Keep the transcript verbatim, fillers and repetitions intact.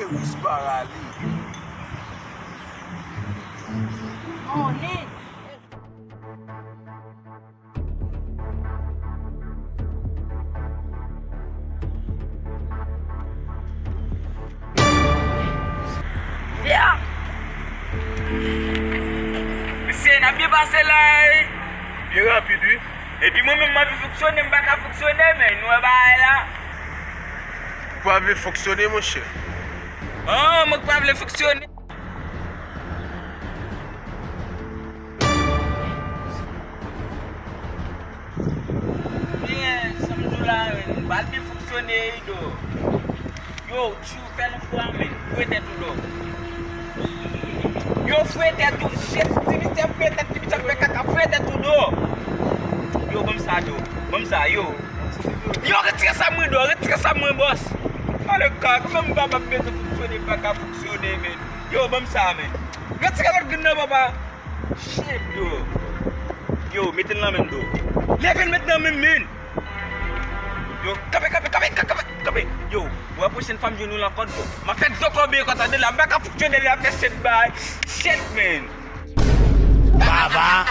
Plis para li. Mesye, n ap byen pase la, wi. Byen rapid, wi. Epi mwen menm, m anvi fonksyone, m pa ka fonksyone, men nou wè bagay la. Ou pa vle fonksyone, monchè? Oh, mwen k pa vle fonksyone. Men, sa m di w la, men, m pa vle fonksyone, Ido. Yo, tchou, fè l yon fwa, men, fouye tèt ou do. Yo, fouye tèt ou, shit, ti misye fouye tèt, ti misye fè kaka, fouye tèt ou do. Yo, ban m sa do, ban m sa, yo. Yo, retire sa mwen do, retire sa mwen, bòs. Ale kaka, kòman m pa p ap bezwen fonksyone, pa ka fonksyone, men. Yo, ban m sa, men. Retire lòt grenn nan, papa. Shit, yo. Yo, mete l nan men m, do. Leve l, met nan men m, men. Yo, kanpe, kanpe, kanpe, kanpe, kanpe. Yo, ou wè pwochèn fwa m jwenn ou la ankò, do. M ap fè do kòbe ankò, tande la. M pa ka fonksyone, la fè shit bay. Shit, man. Baba.